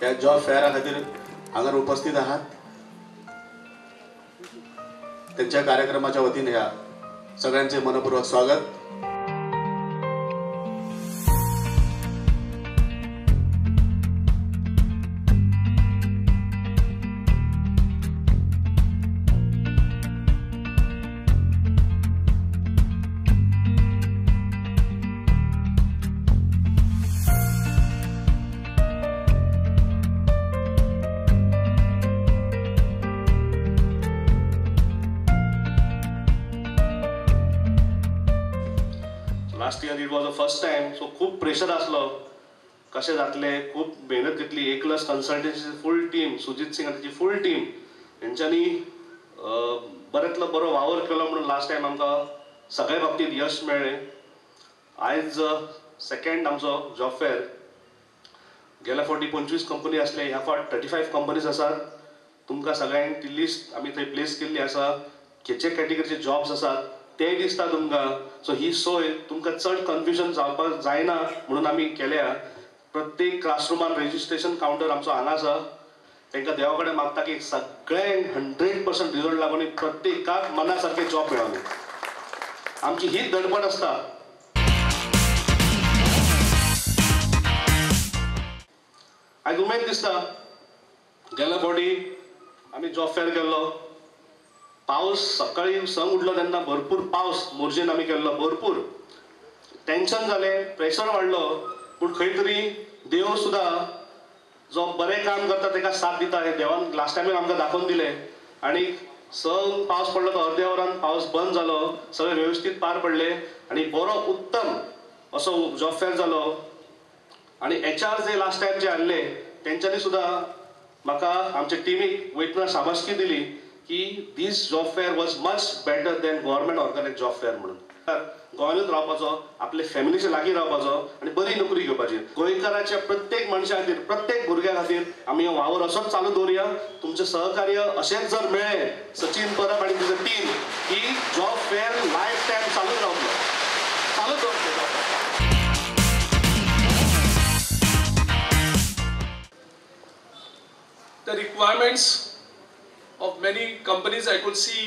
ह्या जॉब फेअरा खातीर हांगार उपस्थित आहात। त्यांच्या कार्यक्रमाच्या वतीने ह्या सगळ्यांचे मनपूर्वक स्वागत। Last year it was the first time, so खूप प्रेशर आसलो कशें जातलें, खूब मेहनत घेतली। एकलस consultancy full team, Sujit Singh आनी ताची फूल टीम हेंच्यांनी बऱ्यांतलो बरो वावर केलो म्हणून लास्ट टायम आमकां सगळ्या बाबतींत यश मेळ्ळें। आयज सेकंड आमचो जॉब फेअर, गेल्या फावटी 25 कंपनी आसले, ह्या फावट 35 कंपनीज आसात। तुमकां सगळ्यांक ती लिस्ट आमी थंय प्लेस केल्ली आसा, खंयचे कॅटेगरीचे जॉब्स आसात ते दिसता तुमकां। सो ही सोय तुमकां चड कन्फ्युजन जावपाक जायना म्हणून आमी केल्या। प्रत्येक क्लासरुमान रेजिस्ट्रेशन कावंटर आमचो हांगा आसा। तांकां देवा कडेन मागता की सगळ्यांक 100% रिजल्ट लागून प्रत्येकाक मना सारके जॉब मेळोवं। आमची हीच धडपड आसता। आयज उमेद दिसता, गेल्या फावटी आमी जॉब फेअर केल्लो, पावस सकाळी संग उठलो तेन्ना भरपूर पावस मोरजेन आमी केल्लो, भरपूर टेन्शन जालें, प्रेशर वाडलो, पूण खंय तरी देव सुद्दां जो बरें काम करता ताका साथ दिता हें देवान लास्ट टायमीक आमकां दाखोवन दिलें। आनी संग पावस पडलो तो अर्द्या वरान पावस बंद जालो, सगळें वेवस्थीत पार पडलें आनी बरो उत्तम असो जॉब फेअर जालो। आनी एच आर जे लास्ट टायम जे आहले तेंच्यांनी सुद्दां म्हाका आमच्या टिमीक वयतना शाबासकी दिली की this job fair was much better than government organise job fair म्हणून। गोंयांतूच रावपाचो, आपले फॅमिलीच्या लागीं रावपाचो आनी बरी नोकरी घेवपाची। गोंयकाराच्या प्रत्येक मनशा खातीर, प्रत्येक भुरग्या खातीर आमी हो वावर असोच चालू दवरुया। तुमचें सहकार्य अशेंच जर मेळ्ळें सचिन परब आनी तुजो टीम की जॉब फेअर लायफ टायम चालूच रावतलो, चालूच दवरतलो। The requirements of many companies, I could see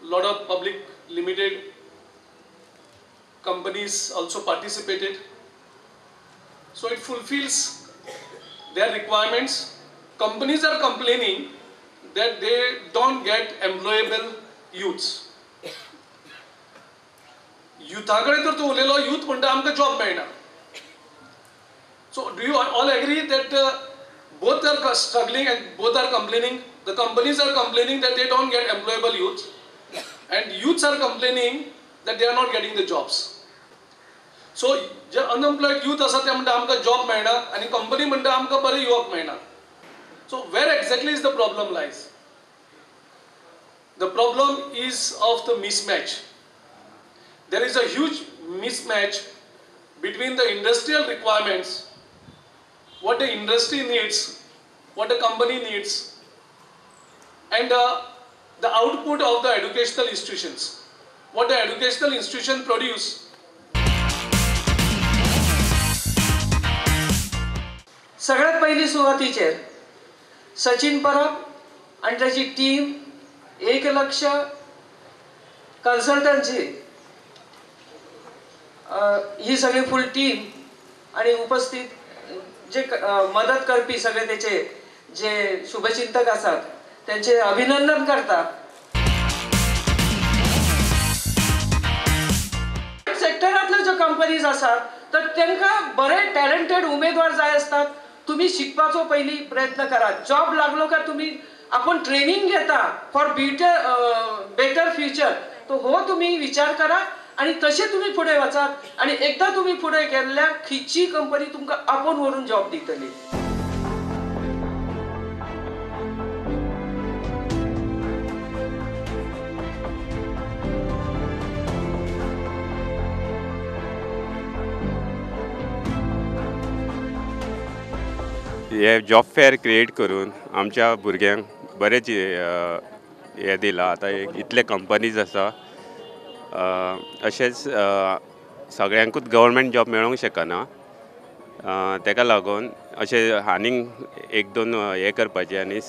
lot of public limited companies also participated. So it fulfills their requirements. Companies are complaining that they don't get employable youths. Youtha कडेन तर तूं उलयलो, youth म्हणटा आमकां job मेळना। So do you all agree that both are struggling and both are complaining? The companies are complaining that they don't get employable youth, and youths are complaining that they are not getting the jobs. So J unemployed youth आसा ते म्हणटा आमकां job मेळना आनी company म्हणटा आमकां बरे युवक मेळना। So where exactly is the problem lies? The problem is of the mismatch. There is a huge mismatch between the industrial requirements, what the industry needs, what the company needs, and the output of the educational institutions, what the educational institution produce. सगळ्यात पहिली सुरुवातीचेर सचिन परब आनी ताची team, एक लक्ष consultancy, ही सगळी full team आणि उपस्थित जे मदत करपी सगळे त्याचे जे शुभचिंतक आसात त्यांचे अभिनंदन करता। सेक्टरांतल्यो ज्यो कंपनीज आसात तर तांकां बरे टॅलंटेड उमेदवार जाय आसतात। तुम्ही शिकपाचो पयलीं प्रयत्न करात। जॉब लागलो काय तुम्ही आपण ट्रेनिंग घेता फॉर बेटर फ्युचर, तो हो तुम्ही विचार करा आणि तसे तुम्ही फुडें वचात आणि एकदा तुम्ही फुडें गेल्ल्यार खंयची कंपनी तुमकां आपोवन व्हरून जॉब दितली। हे जॉब फेअर क्रिएट करून आमच्या भुरग्यांक बरेंच हें दिलां। आतां इतले कंपनीज आसा, अशेंच सगळ्यांकूच गव्हर्मेंट जॉब मेळोंक शकना, तेका लागून अशें आनीक एक दोन हें करपाचें आनी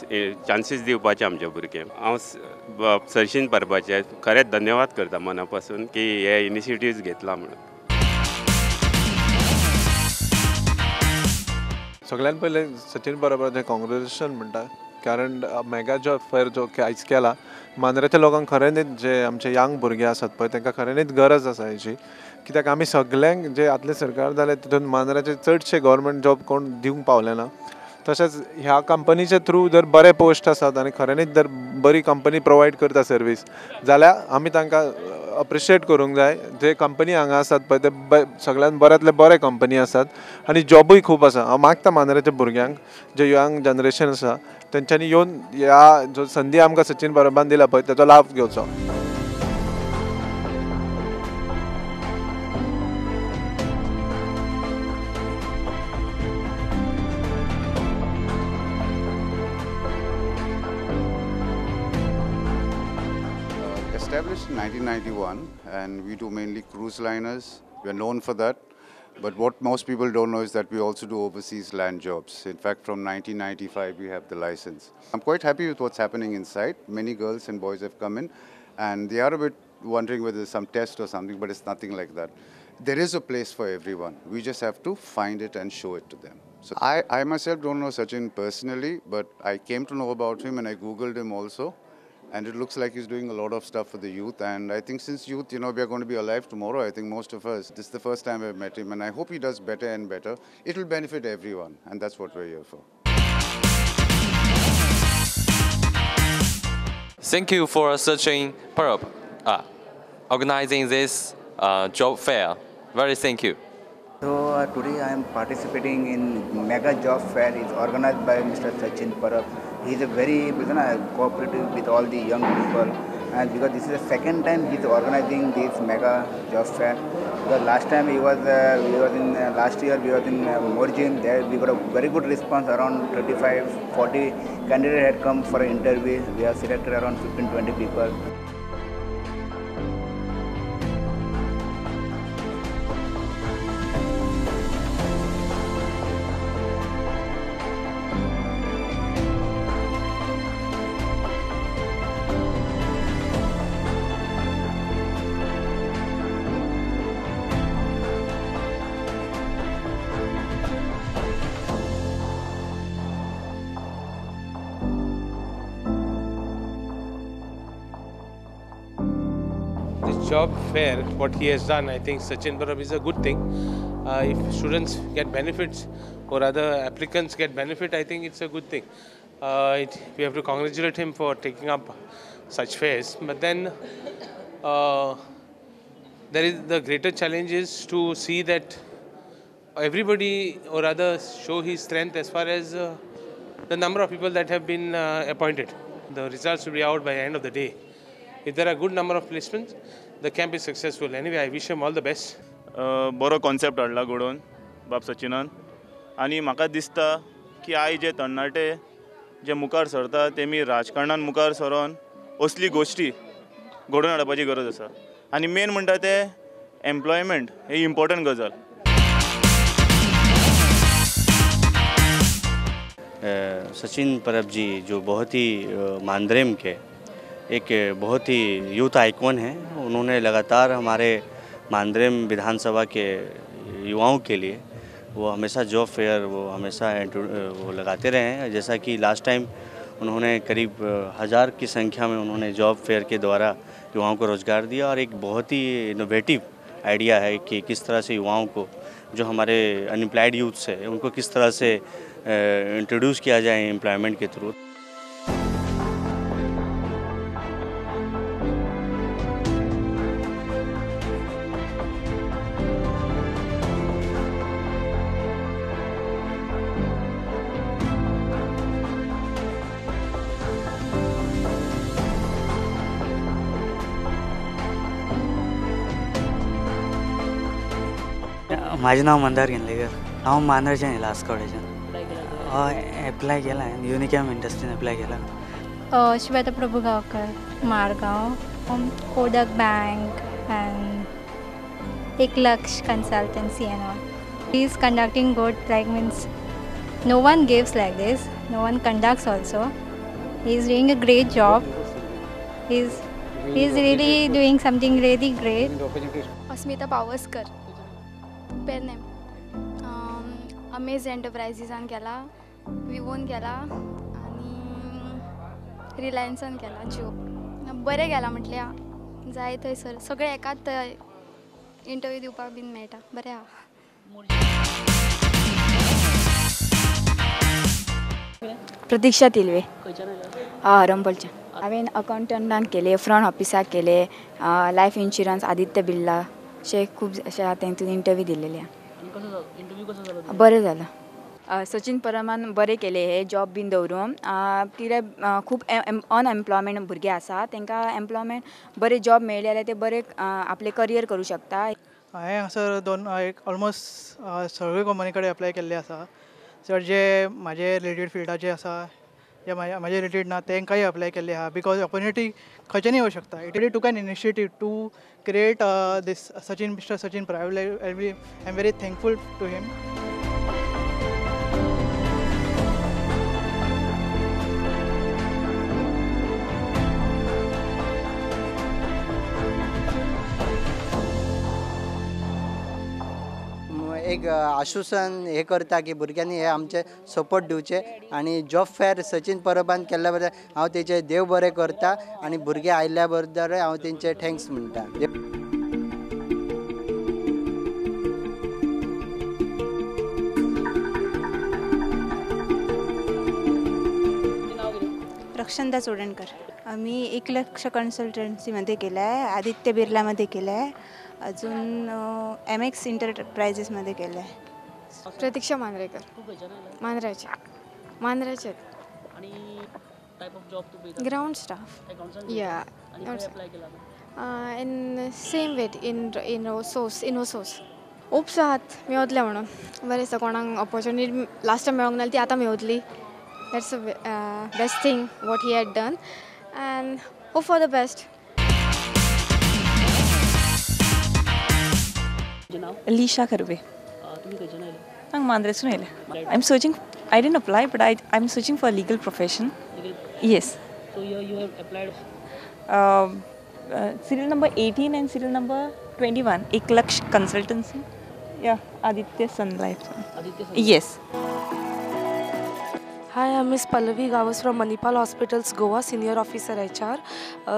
चान्सीस दिवपाचे आमच्या भुरग्यांक. हांव सचिन परबाचे खरेंच धन्यवाद करता मना पासून की हे इनिशिएटिव्स घेतला म्हणून. सगळ्यात पयलें सचिन परबाचें कॉंग्रेच्युलेशन म्हणटा, कारण मेगा जॉब फेअर जो आयज केला मांद्रेच्या लोकांक खऱ्यांनीच जे आमचे यंग भुरगे आसात पळय तांकां खऱ्यांनीच गरज आसा हेची. कित्याक आमी सगल्यांक जे आदले सरकार जाले तितून मांद्र्याचे चडशे गव्हर्मेंट जॉब कोण दिवंक पावले ना. तशेंच ह्या कंपनीचे थ्रू जर बरे पोस्ट आसात आनी खऱ्यांनीच जर बरी कंपनी प्रोवायड करता सर्वीस जाल्यार आमी तांकां अप्रिशिएट करूंक जाय. जे कंपनी हांगा आसात पळय ते सगळ्यात बऱ्यांतले बरे कंपनी आसात आनी जॉबूय खूब आसा. हांव मागता मांद्रेच्या भुरग्यांक जे यंग जनरेशन आसा तेंच्यांनी येवन ह्या जो संदी आमकां सचिन परबान दिला पळय तेचो लाभ घेवचो. Established in 1991, and we do mainly cruise liners. We are known for that. But what most people don't know is that we also do overseas land jobs. In fact, from 1995, we have the license. I'm quite happy with what's happening inside. Many girls and boys have come in, and they are a bit wondering whether there's some test or something, but it's nothing like that. There is a place for everyone. We just have to find it and show it to them. So I myself don't know Sachin personally, but I came to know about him and I Googled him also. And it looks like he's doing a lot of stuff for the youth. And I think since youth, you know, we are going to be alive tomorrow, I think most of us, this is the first time I've met him, and I hope he does better and better. It will benefit everyone, and that's what we're here for. Thank you for Sachin Parab organizing this job fair. Very thank you. So today I am participating in Mega Job Fair. It's organized by Mr. Sachin Parab. He is a very cooperative with all the young people, and because this is the second time he is organizing this Mega Job Fair. Because last time he was last year we was in Morjim. There we got a very good response. Around 35-40 candidates had come for an interview. We have selected around 15-20 people. Job fair, what he has done, I think Sachin Parab is a good thing. If students get benefits or other applicants get benefit, I think it's a good thing. We have to congratulate him for taking up such fairs. But then there is the greater challenge is to see that everybody or rather show his strength as far as the number of people that have been appointed. The results will be out by the end of the day. If there are a good number of placements, the camp is successful. Anyway, I wish him all the best. बरो concept हाडला घडोवन बाब सचिनान, आनी म्हाका दिसता की आयज जे तरणाटे जे मुखार सरता तेमी राजकारणान मुखार सरोन असली गोश्टी घडोवन हाडपाची गरज आसा. आनी मेन म्हणटा ते एम्प्लॉयमेंट ही इम्पॉर्टंट गजाल. सचिन परब जी जो बहुत ही मांद्रेम के एक बहुत ही यूथ आइकॉन हैं, उन्होंने लगातार हमारे मांद्रेम विधानसभा के युवाओं के लिए वो हमेशा जॉब फेयर वो हमेशा वो लगाते रहे हैं। जैसा कि लास्ट टाइम उन्होंने करीब 1000 की संख्या में उन्होंने जॉब फेयर के द्वारा युवाओं को रोज़गार दिया और एक बहुत ही इनोवेटिव आइडिया है कि किस तरह से युवाओं को जो हमारे अनएम्प्लॉयड यूथ्स है उनको किस तरह से इंट्रोड्यूस किया जाए एम्प्लॉयमेंट के थ्रू। म्हाजें नांव मंदार केंद्रेकर, हांव मांद्रेच्यान येयलां आस्कोडेच्यान. हय, एप्लाय केला हांवें, युनिकॅम इंडस्ट्रीन एप्लाय केला. Shweta Prabhugaonkar, Margao, Kotak bank and Eklaksh consultancy and all. He is conducting good, like means no one gives like this, no one conducts also. He is doing a great job. He is really doing something really great. Asmita Pawaskar, Pernem, Amaze एंटरप्रायजीसान केला, विवोन केला आनी रिलायन्सान केला. जिओ बरें केला म्हटल्यार जाय थंयसर सगळें एकाच इंटरव्यू दिवपाक बीन मेळटा, बरें आहा. प्रतीक्षा तिलवे, हरंबलच्या. हांवें अकावंटंटान केले, फ्रंट ऑफिसाक केले, लायफ इन्शुरन्स आदित्य बिर्ला अशे खूब अशे तेंतून इंटरव्यू दिल्लेले आहा. बरें जालां. सचिन परबान बरें केलें हे जॉब बीन दवरून. कित्याक खूब अनएम्प्लॉयमेंट भुरगे आसा, तांकां एम्प्लॉयमेंट बरें जॉब मेळ्ळें जाल्यार ते बरें आपलें करियर करूं शकता. हांवें हांगासर दोन एक ऑलमोस्ट सगळे कंपनी कडेन एप्लाय केल्ले आसा. चड जे म्हाजे रिलेटेड फिल्डाचे आसा, जे म्हाजे रिलेटेड ना तांकांय अप्लाय केल्ले आहा. Because opportunity खंयच्यानूय येवं शकता. It took an initiative to create this Sachin, mister Sachin Parab. I am very thankful to him. एक आश्वासन हे करता की भुरग्यांनी हे आमचे सपोर्ट दिवचे आनी जॉब फेअर सचिन परबान केल्ल्या बद्दल हांव तेचे देव बरें करता आनी भुरगे आयिल्ल्या बद्दल हांव तेंचे thanks म्हणटा. रक्षंदा चोडणकर. मी एकलक्ष कन्सल्टन्सीमध्ये केलं आहे, आदित्य बिर्लामध्ये केलं आहे, अजून एम एक्स इंटरप्राइजेसमध्ये केलं आहे. प्रतीक्षा मांद्रेकर, मांद्र्याचे मांद्र्याचे. Ground staff. या in same way in Innosource Innosource hopes आहात मेवतले म्हणून. बरें दिसता कोणाक ऑपॉर्च्युनिटी लास्ट टायम मेळोंक ना ती आतां मेवतली. That's the best thing what he had done and hope for the best. Alisha Karve. I'm मांद्रेसून आयले. I'm searching, I didn't apply but I'm searching for a legal profession. Yes. So here you have applied? Serial number 18 and serial number 21, Eklaksh Consultancy. Yeah, Aditya Sun Life. Aditya Sun Life. Yes. Hi, I'm Ms. Pallavi Gawas from Manipal Hospitals, Goa, Senior Officer HR.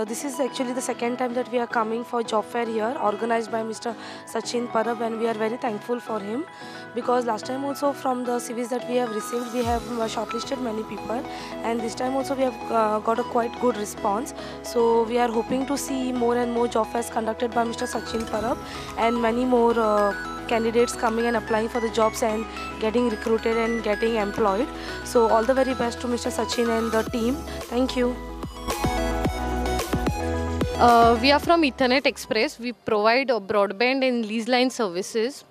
This is actually the second time that we are coming for job fair here, organized by Mr. Sachin Parab, and we are very thankful for him because last time also from the CVs that we have received, we have shortlisted many people, and this time also we have got a quite good response. So we are hoping to see more and more job fairs conducted by Mr. Sachin Parab and many more candidates coming and applying for the jobs and getting recruited and getting employed. So all the very best to Mr. Sachin and the team. Thank you. We are from Ethernet Express. We provide broadband and lease line services.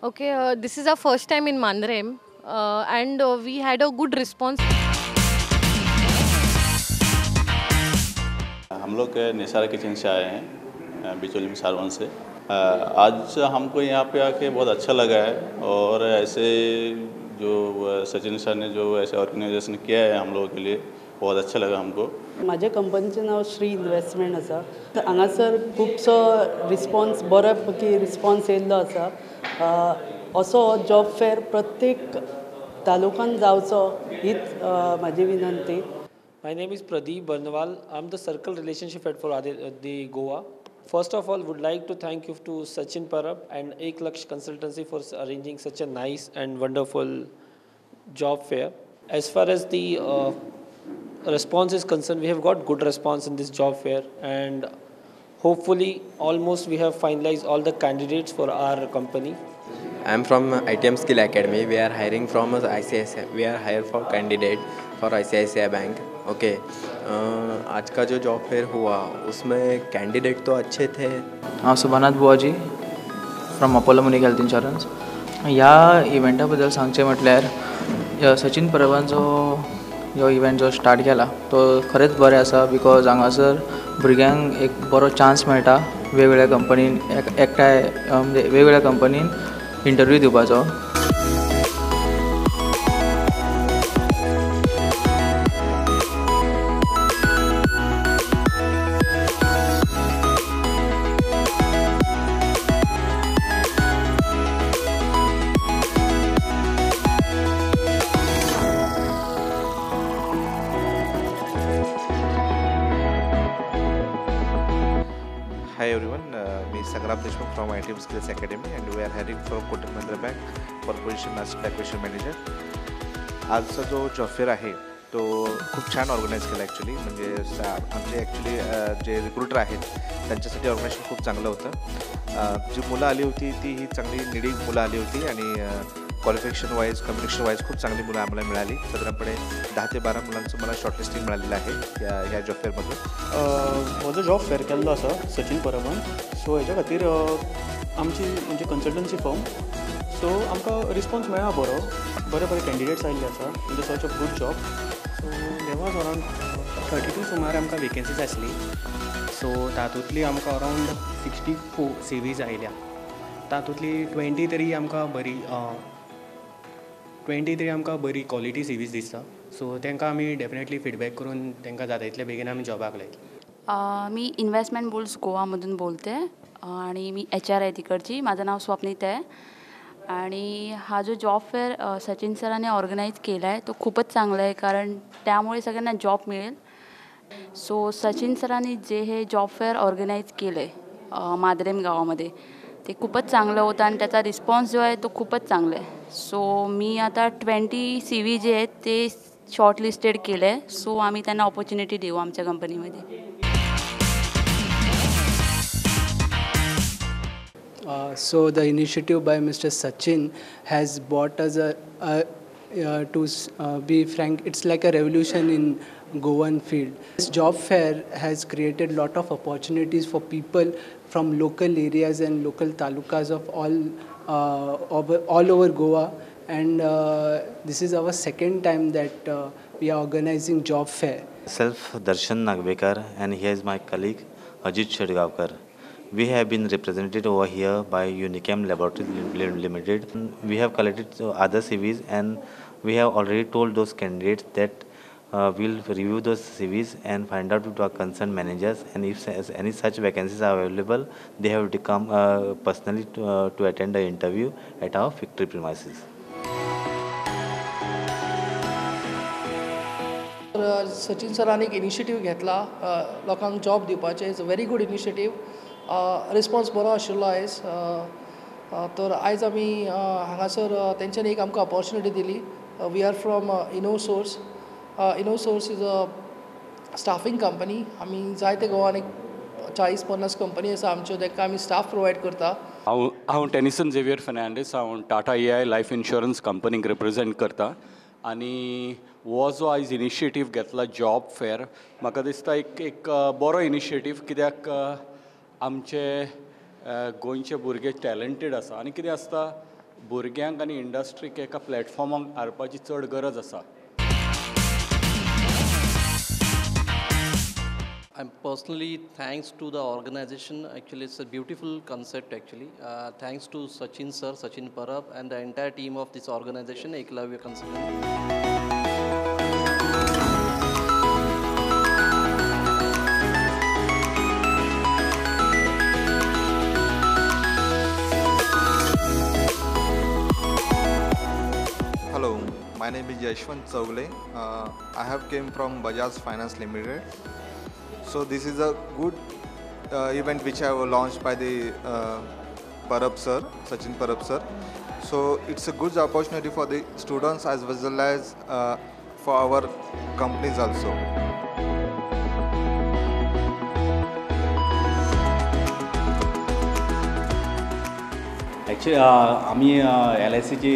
Okay, this is our first time in Mandrem and we had a good response. हम लोग Nisara kitchen से आए हैं, बिचौली सारवन से. आज हमको यहाँ pay आके बहुत अच्छा लगा है और ऐसे जो सचिन सर ने जो ऐसे ऑर्गेनाइजेशन किया है हम लोगों के लिए बहुत अच्छा लगा हमको. म्हाज्या कंपनीचें नांव श्री इन्वेस्टमेंट आसा. हांगासर खुबसो रिस्पॉन्स बरो पैकी रिस्पॉन्स येयल्लो आसा. असो जॉब फेअर प्रत्येक तालुकान जावचो हीच म्हाजी विनंती. My name is Pradeep Barnwal. I am the circle relationship head for the Goa. First of all, would like to thank you to Sachin Parab and Eklaksh Consultancy for arranging such a nice and wonderful job fair. As far as the response is concerned, we have got good response in this job fair, and hopefully almost we have finalized all the candidates for our company. I am from ITM Skill Academy. We are hiring from ICICI. We are hired for candidate for ICICI Bank. Okay, आज का जो job fair हुआ उसमें candidate तो अच्छे थे. हांव Subhanath Buwaji from Apollo Munich health insurance. ह्या इव्हेंटा बद्दल सांगचें म्हटल्यार सचिन परबान जो ह्यो इव्हेंट जो स्टार्ट केला तो खरेंच बरें आसा, because हांगासर भुरग्यांक एक बरो चान्स मेळटा वेगवेगळ्या कंपनीन एकठांय, म्हणजे वेगवेगळ्या कंपनीन इंटरव्यू दिवपाचो. Hi everyone, me Sangram Deshmukh from ITM Skills Academy and we are hiring from Kotak Mahindra Bank for position Assistant Acquisition Manager. आजचा जो जॉब फेअर आहे तो खूप छान ऑर्गनाईज केला ॲक्च्युली. म्हणजे आमचे ॲक्च्युली जे रिक्रुटर आहेत त्यांच्यासाठी ऑर्गनायझेशन खूप चांगलं होतं. जी मुलं आली होती ती ही चांगली निडी मुलं आली होती आणि क्वालिफिकेशन वाईज, कम्युनिकेशन वाईज खूप चांगली मुलं आम्हाला मिळाली. साधारणपणे 10 ते 12 मुलांचं मला शॉर्टलिस्टिंग मिळालेलं आहे ह्या जॉब फेअरमधून. म्हजो जॉब फेअर केल्लो आसा सचिन परबान. सो हेच्या खातीर आमची म्हणजे कन्सल्टन्सी फर्म, सो आमकां रिस्पॉन्स मेळ्ळा बरो, बरे बरे कॅन्डिडेट्स आयिल्ले आसा in the search of good job. So there was around 32 सुमार आमकां वेकेन्सीज आसली. सो तातूंतली आमकां अरावंड 64 सीवीज आयल्या. तातूंतली 20 आमकां बरी 23 आमकां बरी क्वॉलिटी सीवीज दिसता. सो तांकां आमी डेफिनेटली फिडबॅक करून तांकां जाता इतले बेगीन आमी जॉबाक लायतले. मी इन्व्हेस्टमेंट बुल्स गोवामधून बोलते आणि मी HR आहे तिकडची. माझं नाव स्वप्नीत आहे आणि हा जो जॉब फेअर सचिन सरांनी ऑर्गनाईज केला आहे तो खूपच चांगला आहे, कारण त्यामुळे सगळ्यांना जॉब मिळेल. सो सचिन सरांनी जे हे जॉब फेअर ऑर्गनाईज केलं आहे माद्रेम गावामध्ये ते खूपच चांगलं होतं आणि त्याचा रिस्पॉन्स जो आहे तो खूपच चांगला आहे. सो मी आता 20 CV जे आहेत ते शॉर्टलिस्टेड केलं आहे. सो आम्ही त्यांना ऑपॉर्च्युनिटी देऊ आमच्या कंपनीमध्ये. So the initiative by Mr. Sachin has brought us to be frank, it's like a revolution in Goan field. This job fair has created lot of opportunities for people from local areas and local talukas of all over Goa, and this is our second time that we are organizing job fair. Myself Darshan Nagvekar, and here is my colleague Ajit Shedgaonkar. We have been represented over here by Unichem Laboratories Limited. We have collected other CVs and we have already told those candidates that we'll review those CVs and find out with our concerned managers, and if any such vacancies are available, they have to come personally to attend the interview at our factory premises. Sachin सरान एक initiative घेतला लोकांक job दिवपाचें. It's a very good initiative. Response बरो आशिल्लो आयज. तर आयज आमी हांगासर तेंच्यांनी एक आमकां ऑपॉर्च्युनिटी दिली. We are from InnoSource. InnoSource is a staffing company. आमी जायते गोवान एक 40-50 कंपनी आसा आमच्यो, तांकां आमी स्टाफ प्रोवायड करता. हांव टेनिसन झेवियर फेर्नांडीस, हांव टाटा AI life insurance कंपनीक रिप्रेजेंट करता आनी हो जो आयज इनिशिएटीव घेतला जॉब फेअर, म्हाका दिसता एक बरो इनिशिएटीव, कित्याक आमचे गोंयचे भुरगे टॅलंटेड आसा आनी कितें आसता भुरग्यांक आनी इंडस्ट्रीक एका प्लॅटफॉर्माक हाडपाची चड गरज आसा. I'm personally thanks to the organization. Actually, it's a beautiful concept actually. Thanks to Sachin sir, Sachin Parab and the entire team of this organization, Eklavya Consultant. Hello, my name is Yashwant Chowgule. I have came from Bajaj Finance Limited. So this is a good event which I have launched by the Parab sir, Sachin Parab sir. So it's a good opportunity for the students as well as for our companies also. Actually, आमी LIC ची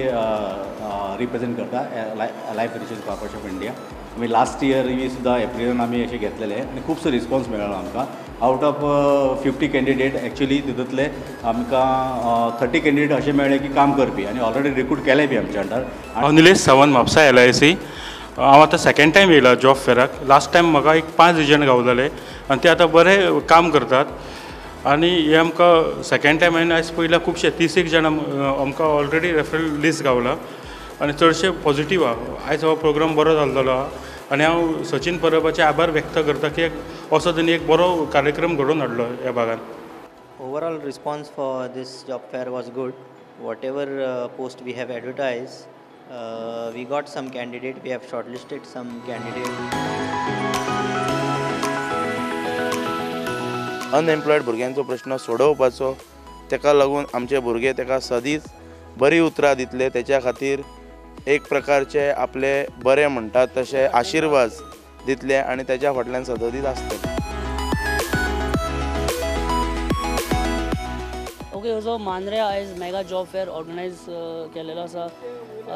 represent करता, life insurance corporation of India. आमी last year सुद्दां एप्रिलान आमी अशें घेतलेले आनी खुबसो रिस्पॉन्स मेळ्ळो आमकां. आउट ऑफ 50 कॅन्डिडेट एक्चुअली तितूंतले आमकां 30 कॅन्डिडेट अशें मेळ्ळे की काम करपी आनी ऑलरेडी रिक्रूट केले बी आमच्या अंडर. हांव निलेश सावंत, म्हापसा LIC. हांव आतां सेकेंड टायम येयला जॉब फेराक. लास्ट टायम म्हाका एक 5 एजंट गावलेले आनी ते आतां बरें काम करतात. आनी हे आमकां सेकेंड टायम हांवें आयज पयल्या खुबशे 30 एक जाणां आमकां ऑलरेडी रेफरल लिस्ट गावला आनी चडशे पॉझिटीव आहा. आयज हो प्रोग्राम बरो जाल्लो आहा आनी हांव सचिन परबाचे आभार व्यक्त करता की असो तेणी एक बरो कार्यक्रम घडोवन हाडलो ह्या भागान. Overall response for this job fair was good. Whatever post we have advertised, we got some candidate, we have shortlisted some candidate. Unemployed भुरग्यांचो प्रश्न सोडोवपाचो तेका लागून आमचे भुरगे तेका सदींच बरी उतरां दितले, तेच्या खातीर एक प्रकारचे आपले बरे म्हणटात तशे आशिर्वाद दितले आनी तेच्या फाटल्यान सदोदीत आसतले. ओके, जो मांद्रे आयज मेगा जॉब फेअर ऑर्गनायज केलेलो आसा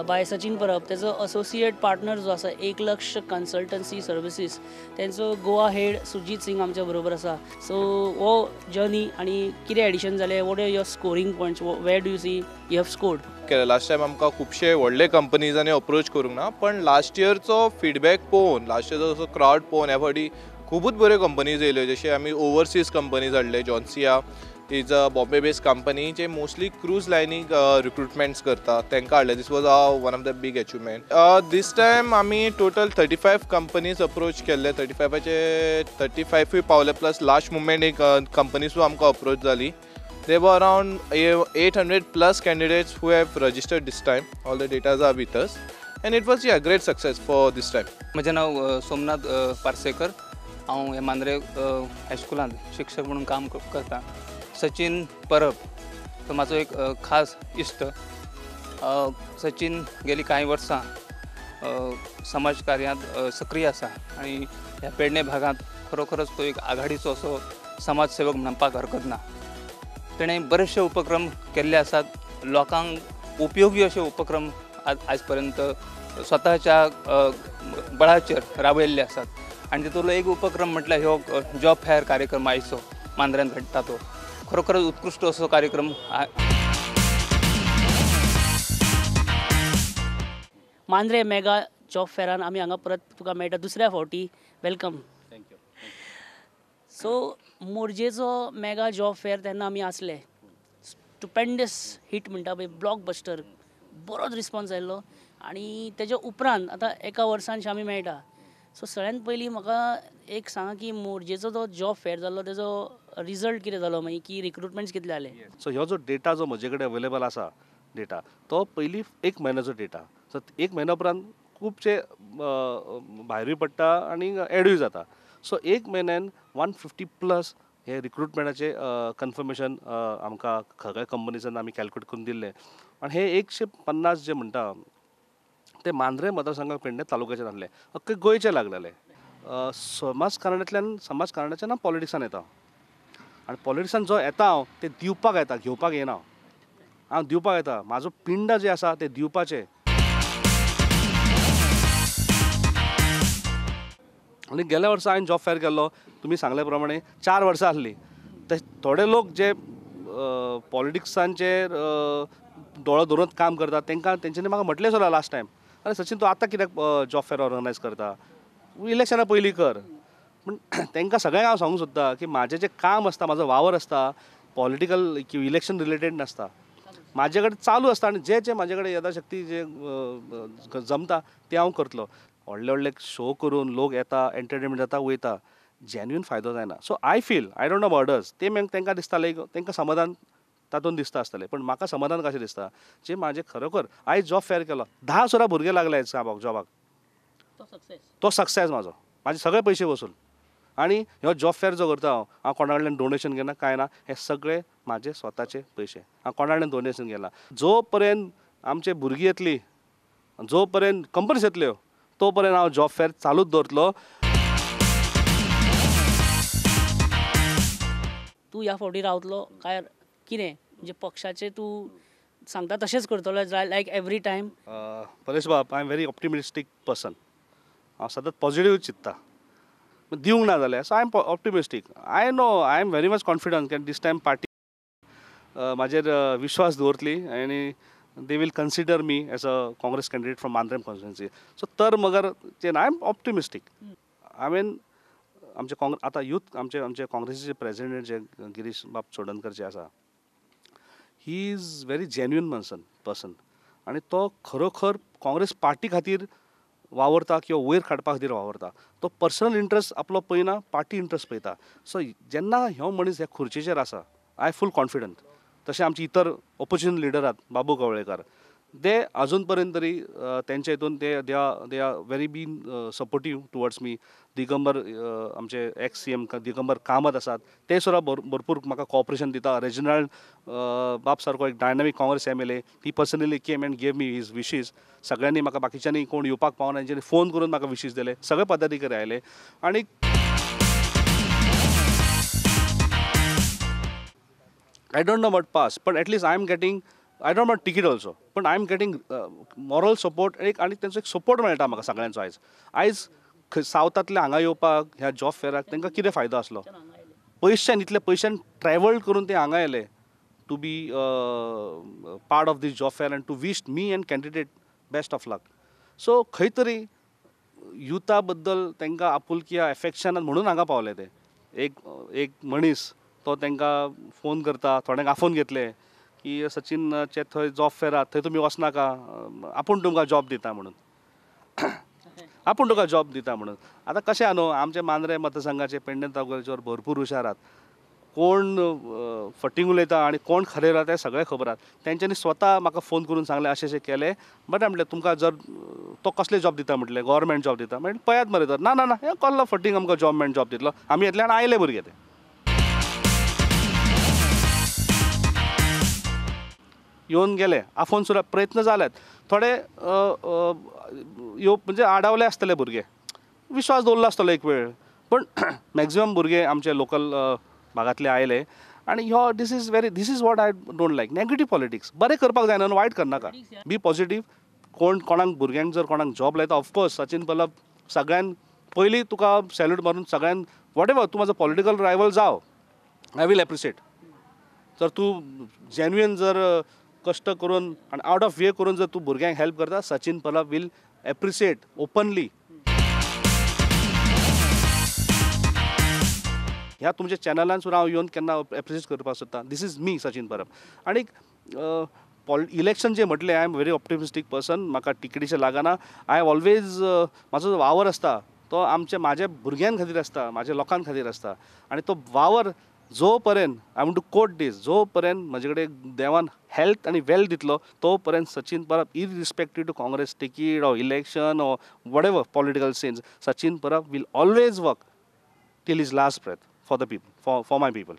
बाय सचिन परब, तेजो असोसिएट पार्टनर जो आसा एक लक्ष कन्सल्टन्सी सर्विसीस, तेंचो गोवा हेड सुजीत सिंग आमच्या बरोबर आसा. सो हो जर्नी आनी कितें एडिशन जालें, what are your scoring points, where do you see you have scored? Last time आमकां खुबशे व्हडले कंपनीजांनी अप्रोच करूंक ना, पण लास्ट इयरचो फिडबॅक पळोवन, लास्ट इयरचो असो क्रावड पळोवन ह्या फावटी खुबूच बऱ्यो कंपनीज येयल्यो. जशे आमी ओवरसीज कंपनीज हाडले, Joncia is a Bombay based company जे मोस्टली क्रूज लायनीक रिक्रुटमेंट्स करता, तांकां हाडले. This was one of the big achievement. This time आमी टोटल 35 कंपनीज अप्रोच केल्ले, 35 35 पावले, प्लस लास्ट मुमेंट एक कंपनीसूय आमकां अप्रोच जाली. There were around 800 plus candidates who have registered this time. All the data are with us and it was a great success for this time. म्हजें नांव सोमनाथ पार्सेकर, हांव ह्या मांद्रे हायस्कुलांत शिक्षक म्हणून काम करता. सचिन परब तो म्हाजो एक खास इश्ट. सचिन गेली कांय वर्सां समाज कार्यांत सक्रीय आसा आनी ह्या पेडणे भागांत खरोखरच तो एक आघाडीचो असो समाज सेवक म्हणपाक हरकत ना. तेणें बरेचशे उपक्रम केल्ले आसात, लोकांक उपयोगी अशे उपक्रम आज पर्यंत स्वताच्या बळाचेर राबयल्ले आसात. आनी तितूंतलो एक उपक्रम म्हटल्यार ह्यो जॉब फेअर कार्यक्रम आयचो मांद्र्यांत घडटा तो खरोखरच उत्कृश्ट असो कार्यक्रम. मांद्रे मेगा जॉब फेअरान आमी हांगा परत तुका मेळटा दुसऱ्या फावटी. Welcome. Thank you. सो मोरजेचो मेगा जॉब फेअर तेन्ना आमी आसले, स्टुपेंडस हिट म्हणटा पळय, ब्लॉकबस्टर, बरोच रिस्पॉन्स आयिल्लो. आनी तेज्या उपरांत आतां एका वर्सान आमी मेळटा. सो सगळ्यांत पयलीं म्हाका एक सांगा की मोरजेचो जो जॉब फेअर जाल्लो तेजो रिजल्ट कितें जालो, मागीर की रिक्रुटमेंट्स कितले जाले? सो ह्यो जो डेटा जो म्हजे कडेन अवेलेबल आसा डेटा तो पयलीं एक म्हयन्याचो डेटा. सो एक म्हयन्या उपरांत खुबशे भायरूय पडटा आनी एडूय जाता. सो एक म्हयन्यान 150 प्लस हे रिक्रुटमेंटाचे कन्फर्मेशन आमकां सगळ्या कंपनीजान आमी कॅल्कुलेट करून दिल्लें. आनी हे 150 जे म्हणटा ते मांद्रे मतदारसंघाक पेडणे तालुक्याचे नासले, अख्खे गोंयचे लागलेले. समाजकारणांतल्यान समाजकारणाच्यान हांव पॉलिटिक्सान येता आनी पॉलिटिक्सान जो येता हांव ते दिवपाक येता, घेवपाक येना. हांव दिवपाक येता, म्हाजो पिंड जे आसा ते दिवपाचें. आनी गेल्या वर्सा हांवें जॉब फेअर केल्लो, तुमी सांगल्या प्रमाणे 4 वर्सां आसलीं. ते थोडे लोक जे पॉलिटिक्सांचेर दोळो धरून काम करतात तांकां तेंच्यांनी म्हाका म्हटलें सुद्दां लास्ट टायम, अरे सचिन तूं आतां कित्याक जॉब फेअर ऑर्गनायज करता, इलेक्शना पयलीं कर. पूण तांकां सगळ्यांक हांव सांगूंक सोदता की म्हाजें जें काम आसता, म्हाजो वावर आसता पॉलिटिकल किंवा इलेक्शन रिलेटेड नासता, म्हाजे कडेन चालू आसता आनी जे जे म्हाजे कडेन यथाशक्ती जे जमता तें हांव करतलो. व्हडले व्हडले शो करून लोक येता, एंटरटेनमेंट जाता, वयता, जेन्युइन फायदो जायना. So I feel, I don't know about others, ते तांकां दिसतालें, तांकां समाधान तातूंत दिसता आसतलें, पण म्हाका समाधान कशें दिसता जे म्हाजें खरोखर आयज जॉब फेअर केलो, 10 सुद्दां भुरगे लागले आयज कामाक जॉबाक, तो सक्सेस म्हाजो, म्हाजे सगळे पयशे वसूल. आनी ह्यो जॉब फेअर जो करता हांव, हांव कोणा कडल्यान डोनेशन घेना कांय ना, हे सगळे म्हाजे स्वताचे पयशे, हांव कोणा कडल्यान डोनेशन घेना. जो पर्यंत आमचे भुरगीं येतली, जो पर्यंत कंपनीज येतल्यो, तो पर्यंत हांव जॉब फेअर चालूच दवरतलो. तूं ह्या फावटी रावतलो काय कितें, म्हणजे पक्षाचें तूं सांगता तशेंच करतलो लायक एवरी टायम? परेश बाब, I am very optimistic person. हांव सदांच पॉझिटिव्ह चिंत्ता, दिवंक ना जाल्यार. So I am optimistic, I know, I am very much confident की दीस टायम पार्टी म्हाजेर विश्वास दवरतली आनी they will consider me as a Congress candidate from Mandrem constituency. So तर मगर I am optimistic. I mean आमचे आतां यूथ आमचे आमचे काँग्रेसीचे प्रेजिडेंट जे गिरीश बाब चोडणकर जे आसा, he is very genuine person आनी तो खरोखर काँग्रेस पार्टी खातीर वावरता किंवा वयर काडपा खातीर वावरता. तो पर्सनल इंट्रस्ट आपलो पळयना, पार्टी इंट्रस्ट पळयता. सो जेन्ना ह्यो मनीस ह्या खुर्चेचेर आसा, I full confident. तशें आमचे इतर ओपोजिशन लिडर आहात, बाबू कवळेकार, ते अजून पर्यंत तरी तेंच्या हितून ते they are very been supportive towards me. Digambar आमचे ex C M Digambar Kamat आसात, ते सुद्दां भरपूर म्हाका कॉपरेशन दिता. रेजिनाल्ड बाब सारको एक dynamic Congress MLA, he personally came and gave me his wishes. सगळ्यांनी म्हाका, बाकीच्यांनी कोण येवपाक पावना तेंच्यांनी फोन करून म्हाका विशीस दिले, सगळे पदाधिकारी आयले. आनी I don't know about pass, पण at least I am getting, I don't want ticket also, पण I am getting moral support एक, आनी तेंचो एक सपोर्ट मेळटा म्हाका सगळ्यांचो. आयज आयज सावथांतले हांगा येवपाक ह्या जॉब फेराक तांकां कितें फायदो आसलो, पयशान इतले पयशान ट्रॅवल करून ते हांगा आयले to be part of this job fair and to wish me and candidate best of luck. So खंय तरी युथा बद्दल तांकां आपुलकी एफेक्शनान म्हणून हांगा पावले ते. एक एक मनीस तो तांकां फोन करता, थोड्यांक आफोवन घेतले की सचिनचे थंय जॉब फेर आहा, थंय तुमी वचनाका, आपूण तुमकां जॉब दिता म्हणून, आपूण तुका जॉब दिता म्हणून. आतां कशें आहा न्हू, आमचे मांद्रे मतसंघाचे पेडणे तालुक्याचेर भरपूर हुशार आहात, कोण फटींग उलयता आनी कोण खरें उलयता तें सगळें खबर आहा. तेंच्यांनी स्वता म्हाका फोन करून सांगलें अशें अशें केलें, बरें म्हटलें तुमकां जर तो कसले जॉब दिता म्हटलें, गव्हर्मेंट जॉब दिता म्हटलें, पळयात मरे तर, ना ना ना हें कसलो फटींग आमकां गव्हर्मेंट जॉब दितलो, आमी येतले आनी आयले भुरगे ते. येवन गेले, आफोवन सुद्दां प्रयत्न जाल्यात, थोडे येवप म्हणजे आडावले आसतले भुरगे, विश्वास दवरलो आसतलो एक वेळ, पण मॅक्झिमम भुरगे आमचे लोकल भागांतले आयले. आनी ह्यो this is very, this is what I don't like, negative politics. बरें करपाक जायना न्हू, वायट करनाका, बी पॉजिटीव. कोण कोणाक भुरग्यांक जर कोणाक जॉब लायता, ऑफकोर्स सचिन परब सगळ्यान पयलीं तुका सॅल्यूट मारून सगळ्यान, what ever तूं म्हाजो पॉलिटिकल रायवल जाव, I will appreciate. जर तूं जेन्युइन जर कश्ट करून आनी आवट ऑफ वे करून जर तूं भुरग्यांक हेल्प करता, Sachin Parab will appreciate openly. ह्या तुमच्या चॅनलान सुद्दां हांव येवन केन्ना एप्रिशिएट करपाक सोदता. This is me Sachin Parab. आनी इलेक्शन जें म्हटलें, I am very optimistic person, म्हाका तिकेटीचें लागना. I always म्हाजो वावर आसता तो आमचे म्हाज्या भुरग्यां खातीर आसता, म्हाज्या लोकां खातीर आसता. आनी तो वावर जो पर्यंत, I want to quote this, जो पर्यंत म्हजे कडेन देवान हेल्थ आनी वेल्थ दितलो तो पर्यंत Sachin Parab, irrespective to Congress ticket or election or whatever political scenes, Sachin Parab will always work till his last breath for the people, for my people.